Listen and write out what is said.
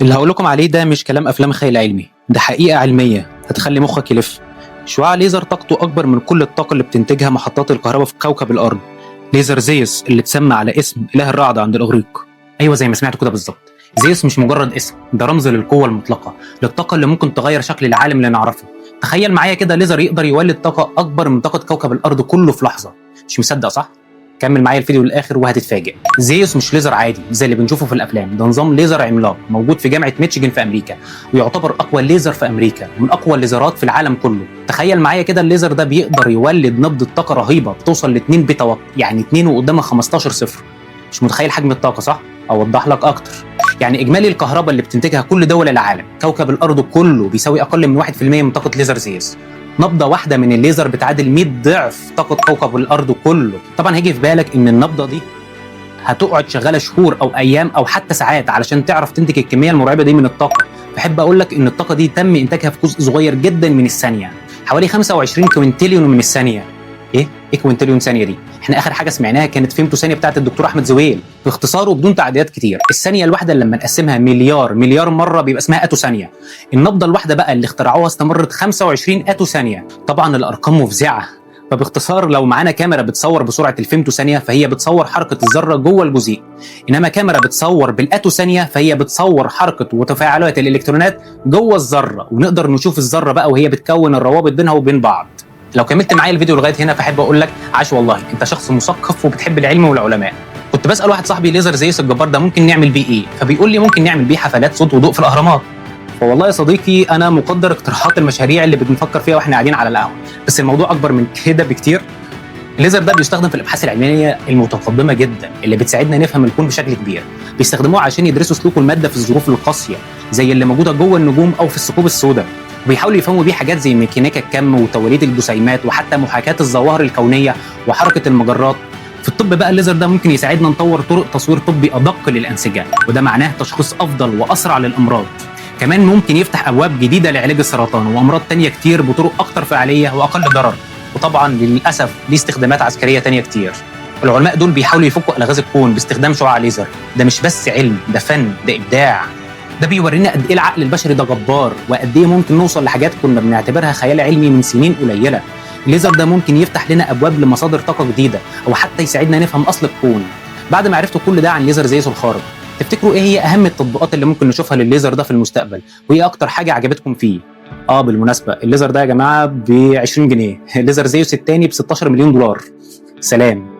اللي هقول لكم عليه ده مش كلام افلام خيال علمي، ده حقيقة علمية هتخلي مخك يلف. شعاع ليزر طاقته اكبر من كل الطاقة اللي بتنتجها محطات الكهرباء في كوكب الارض. ليزر زيوس اللي اتسمى على اسم اله الرعد عند الاغريق. ايوه زي ما سمعتوا كده بالظبط، زيوس مش مجرد اسم، ده رمز للقوة المطلقة، للطاقة اللي ممكن تغير شكل العالم اللي نعرفه. تخيل معايا كده ليزر يقدر يولد طاقة اكبر من طاقة كوكب الارض كله في لحظة. مش مصدق صح؟ كمل معايا الفيديو للاخر وهتتفاجئ. زيوس مش ليزر عادي زي اللي بنشوفه في الافلام، ده نظام ليزر عملاق موجود في جامعه ميتشيجن في امريكا، ويعتبر اقوى ليزر في امريكا ومن اقوى الليزرات في العالم كله. تخيل معايا كده الليزر ده بيقدر يولد نبضه طاقة رهيبة بتوصل ل 2 بيتا وات، يعني 2 وقدامها 15 صفر. مش متخيل حجم الطاقة صح؟ اوضح لك اكتر. يعني اجمالي الكهرباء اللي بتنتجها كل دول العالم، كوكب الارض كله، بيساوي اقل من 1% من طاقة ليزر زيوس. نبضه واحدة من الليزر بتعادل 100 ضعف طاقة كوكب الارض كله. طبعا هيجي في بالك ان النبضه دي هتقعد شغالة شهور او ايام او حتى ساعات علشان تعرف تنتج الكمية المرعبة دي من الطاقة. بحب اقول لك ان الطاقة دي تم انتاجها في جزء صغير جدا من الثانية، حوالي 25 كوينتيليون من الثانية. ايه كوينتيليون ثانية دي؟ احنا اخر حاجة سمعناها كانت فيمتو ثانية بتاعت الدكتور احمد زويل. باختصار وبدون تعديات كتير، الثانية الواحدة لما نقسمها مليار مليار مرة بيبقى اسمها اتو ثانية. النبضه الواحدة بقى اللي اخترعوها استمرت 25 اتو ثانية. طبعا الارقام مفزعه. فباختصار لو معانا كاميرا بتصور بسرعة الفيمتو ثانية فهي بتصور حركة الذرة جوه الجزيء، انما كاميرا بتصور بالاتو ثانية فهي بتصور حركة وتفاعلات الالكترونات جوه الذرة، ونقدر نشوف الذرة بقى وهي بتكون الروابط بينها وبين بعض. لو كملت معايا الفيديو لغاية هنا فاحب اقول لك عاش والله، انت شخص مثقف وبتحب العلم والعلماء. كنت بسال واحد صاحبي ليزر زيوس الجبار ده ممكن نعمل بيه ايه؟ فبيقول لي ممكن نعمل بيه حفلات صوت وضوء في الاهرامات. فوالله يا صديقي انا مقدر اقتراحات المشاريع اللي بنفكر فيها واحنا قاعدين على القهوة، بس الموضوع اكبر من كده بكتير. الليزر ده بيستخدم في الابحاث العلمية المتقدمة جدا اللي بتساعدنا نفهم الكون بشكل كبير. بيستخدموه عشان يدرسوا سلوك المادة في الظروف القاسية زي اللي موجودة جوه النجوم او في الثقوب السوداء، وبيحاولوا يفهموا بيه حاجات زي ميكانيكا الكم وتوليد الجسيمات وحتى محاكاة الظواهر الكونية وحركه المجرات. في الطب بقى الليزر ده ممكن يساعدنا نطور طرق تصوير طبي ادق للانسجه، وده معناه تشخيص افضل واسرع للامراض. كمان ممكن يفتح ابواب جديدة لعلاج السرطان وامراض تانية كتير بطرق اكتر فعالية واقل ضرر. وطبعا للاسف ليه استخدامات عسكرية تانية كتير. العلماء دول بيحاولوا يفكوا الغاز الكون باستخدام شعاع ليزر. ده مش بس علم، ده فن، ده ابداع. ده بيورينا قد ايه العقل البشري ده جبار، وقد ايه ممكن نوصل لحاجات كنا بنعتبرها خيال علمي من سنين قليله. الليزر ده ممكن يفتح لنا ابواب لمصادر طاقة جديدة، او حتى يساعدنا نفهم اصل الكون. بعد ما عرفتوا كل ده عن ليزر زيوس الخارق، تفتكروا ايه هي اهم التطبيقات اللي ممكن نشوفها للليزر ده في المستقبل؟ وايه اكتر حاجة عجبتكم فيه؟ بالمناسبة الليزر ده يا جماعة ب 20 جنيه، الليزر زيوس الثاني ب 16 مليون دولار. سلام.